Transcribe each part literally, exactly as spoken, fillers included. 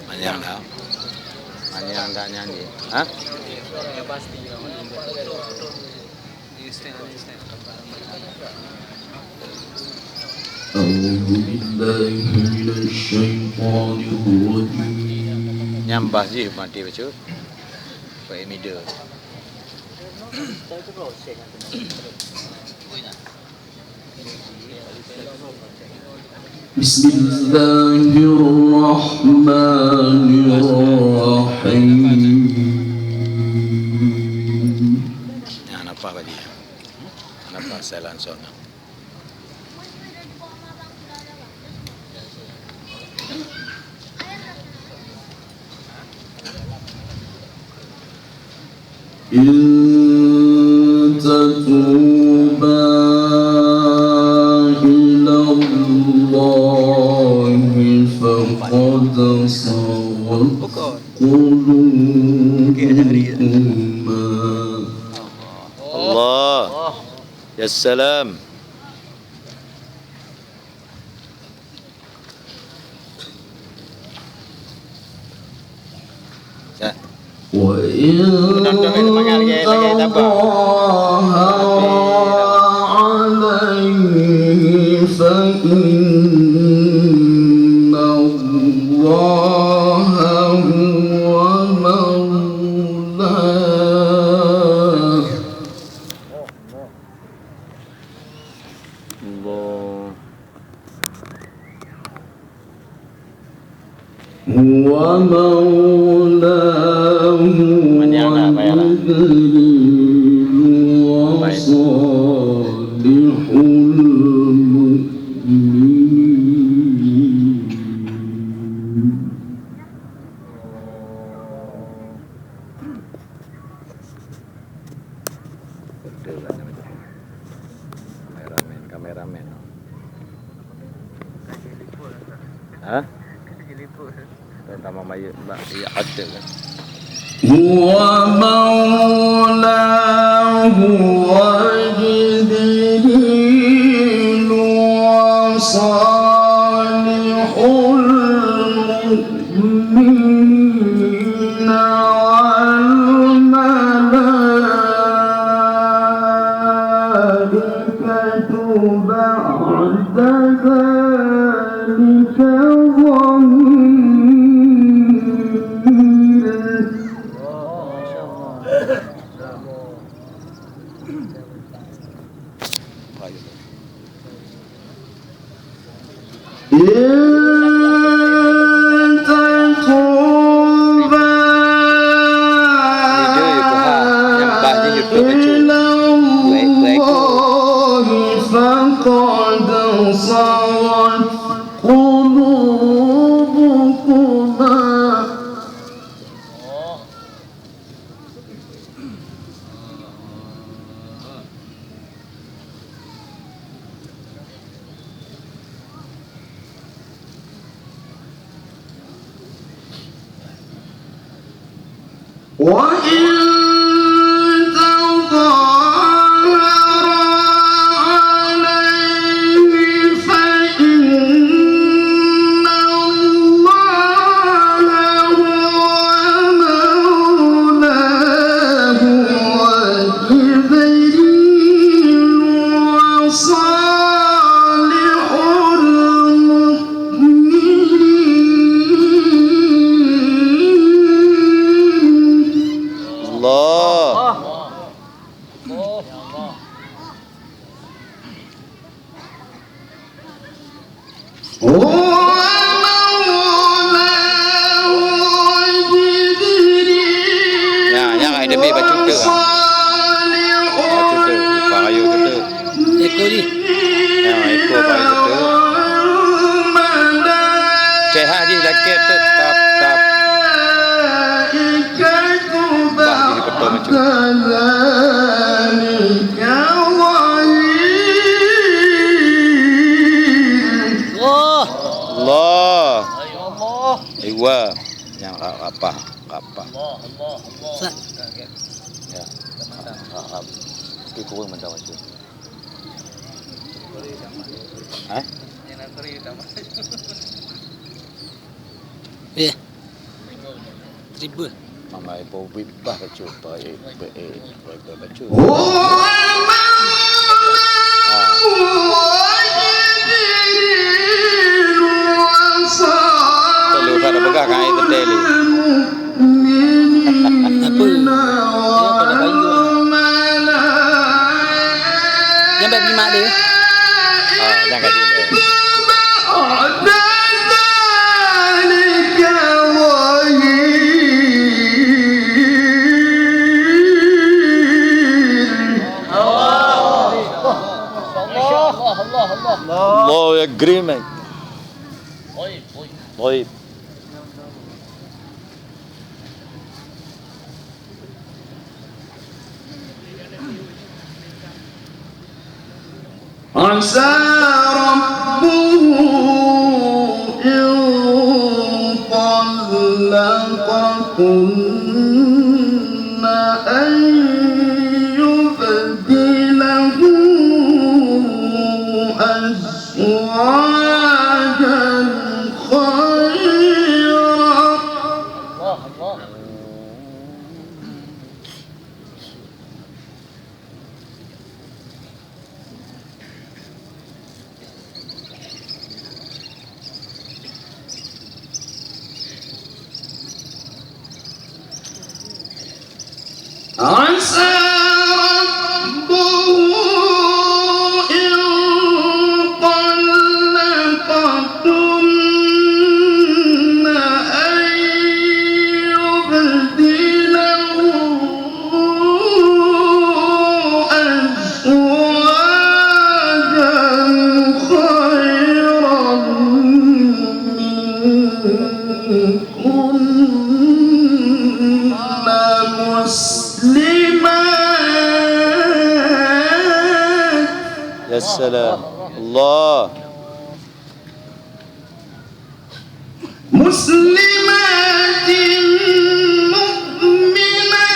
Manyang dah. Manyang dah nyan dia. Ha? أعوذ بالله من الشيطان الرجيم. Nyang bah jih mati bacut. Pak Emida. بسم الله الرحمن الرحيم. Nah, nampak tadi? Nampak saya langsung. إن تتوبا إلى الله فقد صغت قلوبكما. الله. يا سلام. وإن تظاهرا عليه فإن الله هو مولاه. الله. هو مولاه وجبريل وصالح المؤمنين. Betul lah nama dia. Kameramen, kameramen. Ha? Pertama mayat bak iya ada kan. هو مولاه وجبريل وصالح المؤمنين والملائكة بعد ذلك ظهيرا. إن تتوبا إلى الله فقد صغت قلوبكما. وإن تظاهرا عليه فإن الله هو مولاه وجبريل وصالح المؤمنين. الله. هو مولاه وجبريل. Ya, ya, hai demi bacut tu. Bacut tu, payuh tu. Eko jih. Ya, eko payuh tu. Cek ha jih lakèe tu, tap, tap. Bah jih dikeutong bacut. Allah. Allah. Iwa. Nyang, ah, Apa? Apa? Allah, Allah, Allah. Sa- Ya. Harap. Tapi kurang mantap baca. Eh? Eh. Seribu. Mama ibu bibah baca. Baik, baik, baik, baik, baca. Telu ka peugah kan air teh teli. Apa? Dia pada bayu lah. Jangan bagi mak dia. Ah, jangan kat dia. Allahu Akbar. Baik. عسى ربه إن طلقكن أن يبدله أزواجا خيرا. عسى ربه إن طلقكن أن يبدله أزواجا خيرا منكن مسلمات. يا سلام. الله. مسلمات مؤمنات.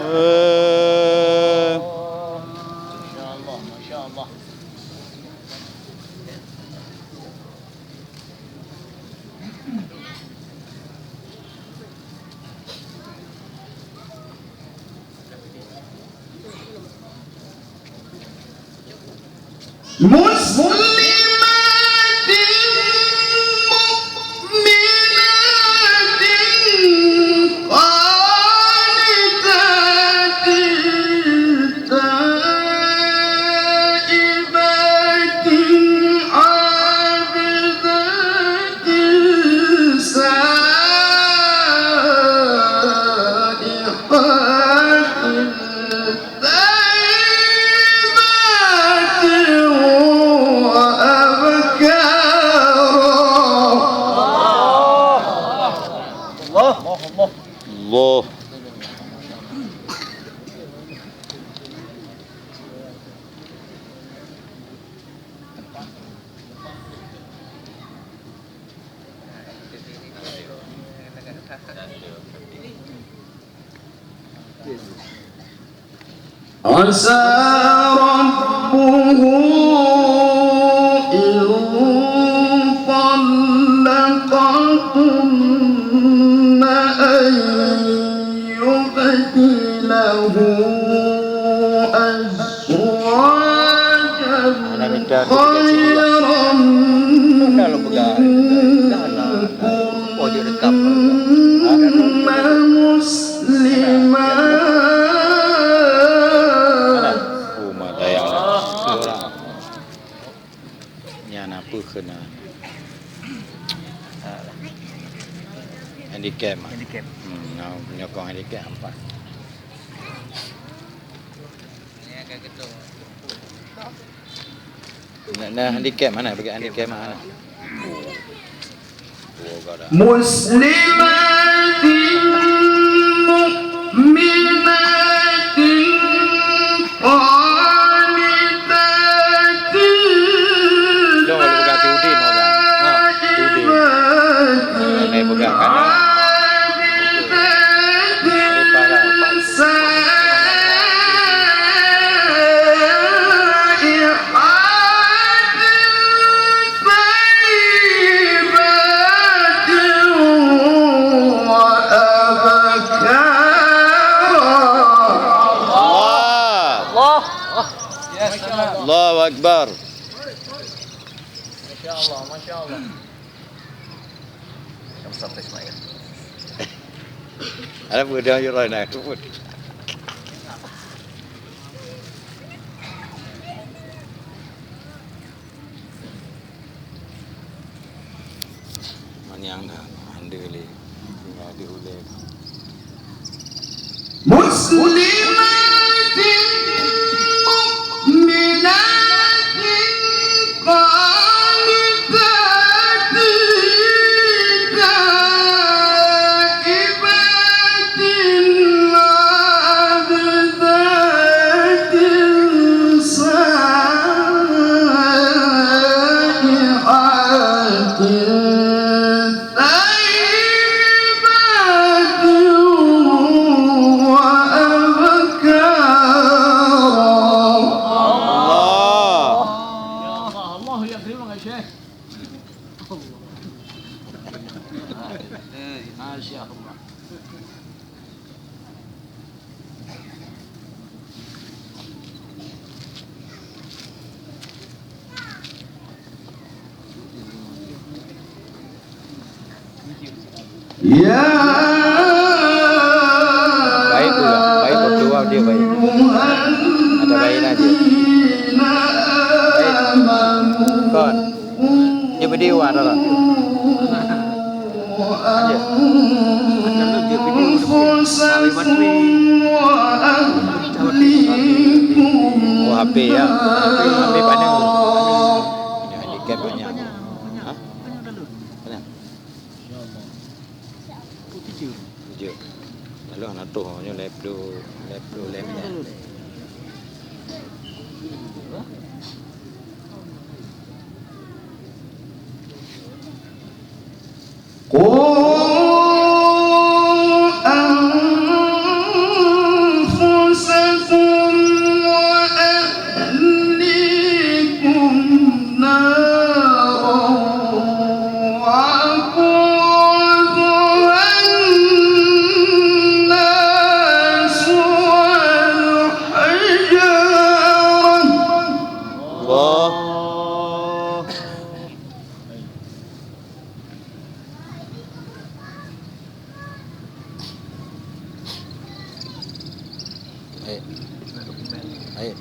Eh. Masya Allah, Masya Allah. مسلمات مؤمنات قانتات تائبات عابدات سائحات ثيبات وأبكارا. الله. عسى ربه إن طلقكن أن يبدله أزواجا خيرا منكن مسلمات. Nyan apa kena? Handicap, ah? Handicap. Hmm, nyokong handicap empat. Nah, nah, handicap mana? Bagi handicap mana? مسلمات مؤمنات قانتات Dong, kalau bukan Udin orang. Ha, Udin. Peugah kanan. Daripada Allah. Allahu Akbar. Masya Allah, Masya Allah. Ada peue dah, ya Allah, nak sebut. Maniang dah, ande le. Tinggal di ulée. مسلمات مؤمنات قانتات تائبات عابدات صالحات ثيبات وأبكارا. الله. يا الله، الله يكرمك يا شيخ. الله. ما شاء الله. Ya. Baik pula, baik pula, dia baik. Ada baik aja. Baik. Kon. Dia berdiri, wah, dah lah. Oh, H P ya. H P mana? Ini handicap banyak. Hah? Mana? Tujuh. Lalu anak tu hanya lep dua, lep dua, lep. قوا أنفسكم وأهليكم نارا وقودها الناس والحجارة. الله. Baik. Baik.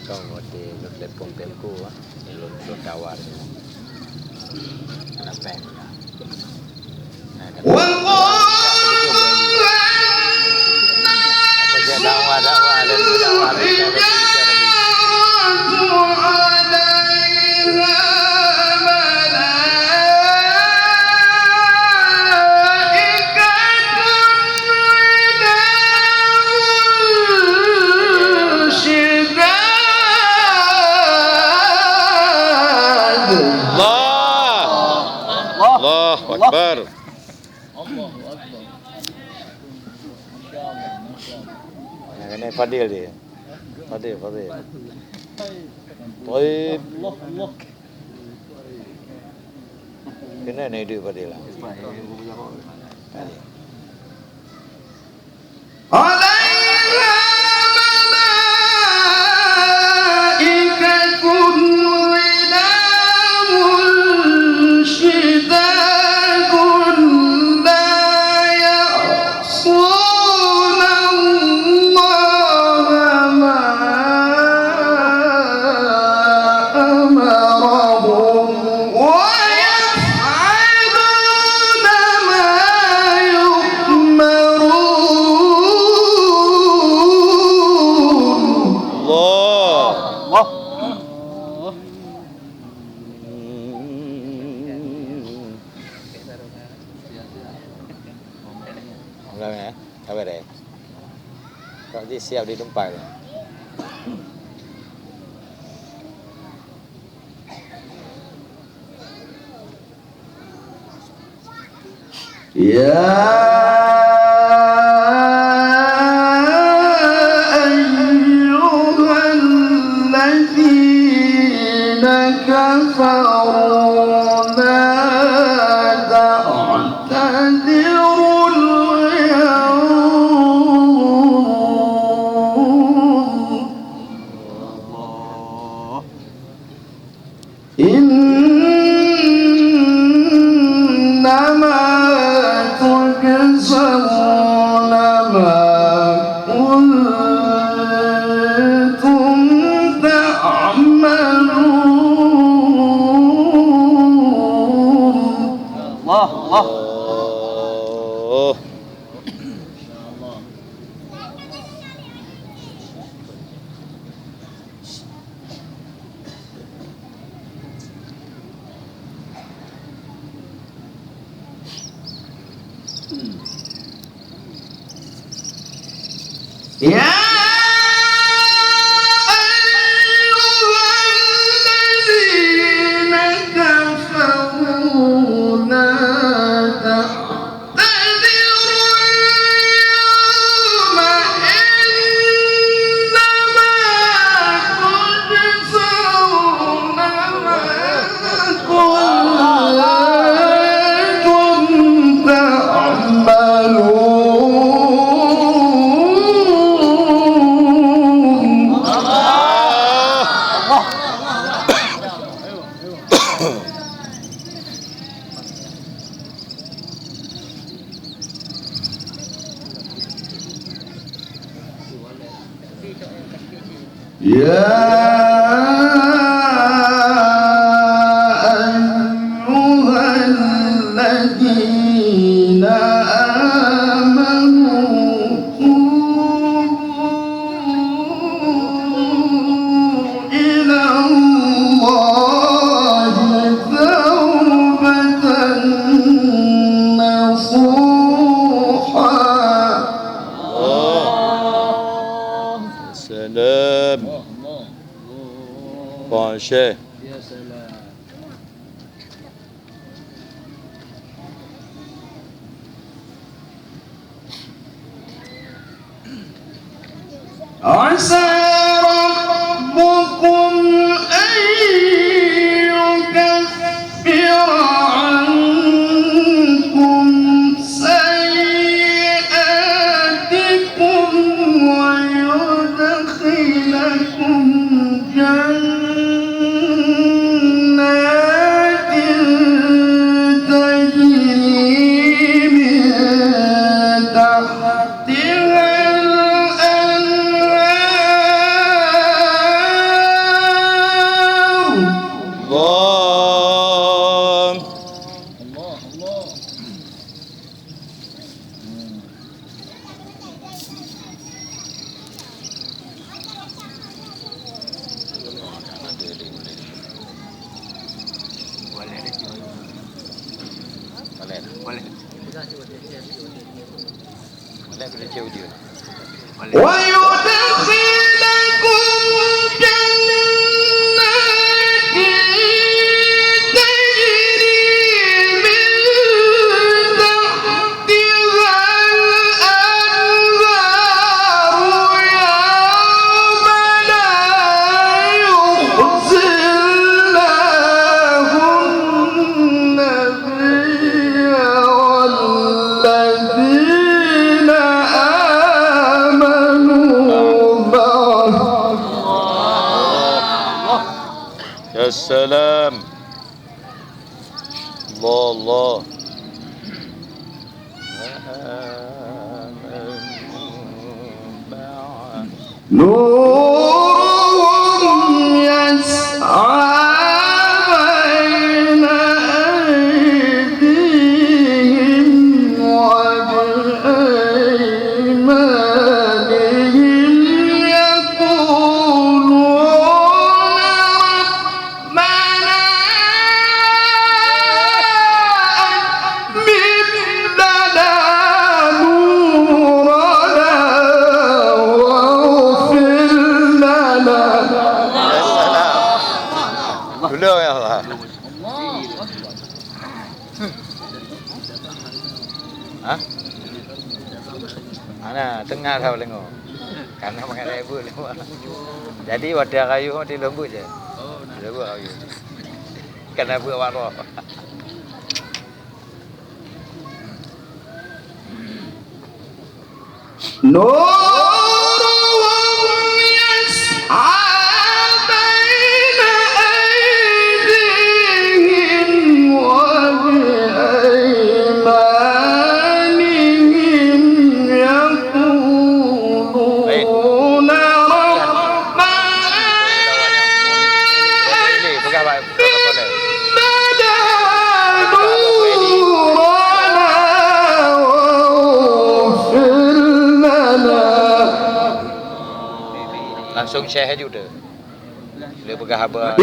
Kau ngerti, lu telepon telco, ah. Lu, lu tawar. Kenapa? Allah. Allahu Akbar. Allahu Akbar. Masya Allah, Masya Allah. Yang ini Fadil dia. Fadil, Fadil. Baik. Kena ni dia Fadil lah. عليها ملائكة غلاظ شداد لا يعصون الله ما أمرهم ويفعلون ما يؤمرون. Allah. Allah. Ulang, eh. Sabar, eh. Kau je siap di tempat tu. يا أيها الذين كفروا لا تعتذروا اليوم. إنما تجزون ما كنتم تعملون. الله، الله. يا أيها الذين كفروا لا تعتذروا اليوم، إنما تجزون ما كنتم تعملون. يا أيها الذين آمنوا توبوا إلى الله توبة نصوحا. سلام. Bon, Syekh. عسى ربكم أن يكفر عنكم سيئاتكم ويدخلكم جنات تجري من تحتها الأنهار. الله. ويدخلكم جنات تجري من تحتها الأنهار يوم لا يخزي الله النبي والذين آمنوا معه. يا سلام. الله، الله. نورهم يسعى بين أيديهم وبأيمانهم يقولون ربنا أتمم لنا نورنا واغفر لنا. يا سلام. Tolong, ya Allah. Ha? Ana teungoh that leumo. Kana mangat ibu leumo. Jadi watèe rayu di leumo je. Leumo rayu. Kana buet waroh. نورهم يسعى بين أيديهم وبأيمانهم يقولون ربنا Langsung syekh aju tu. Dia peugah haba.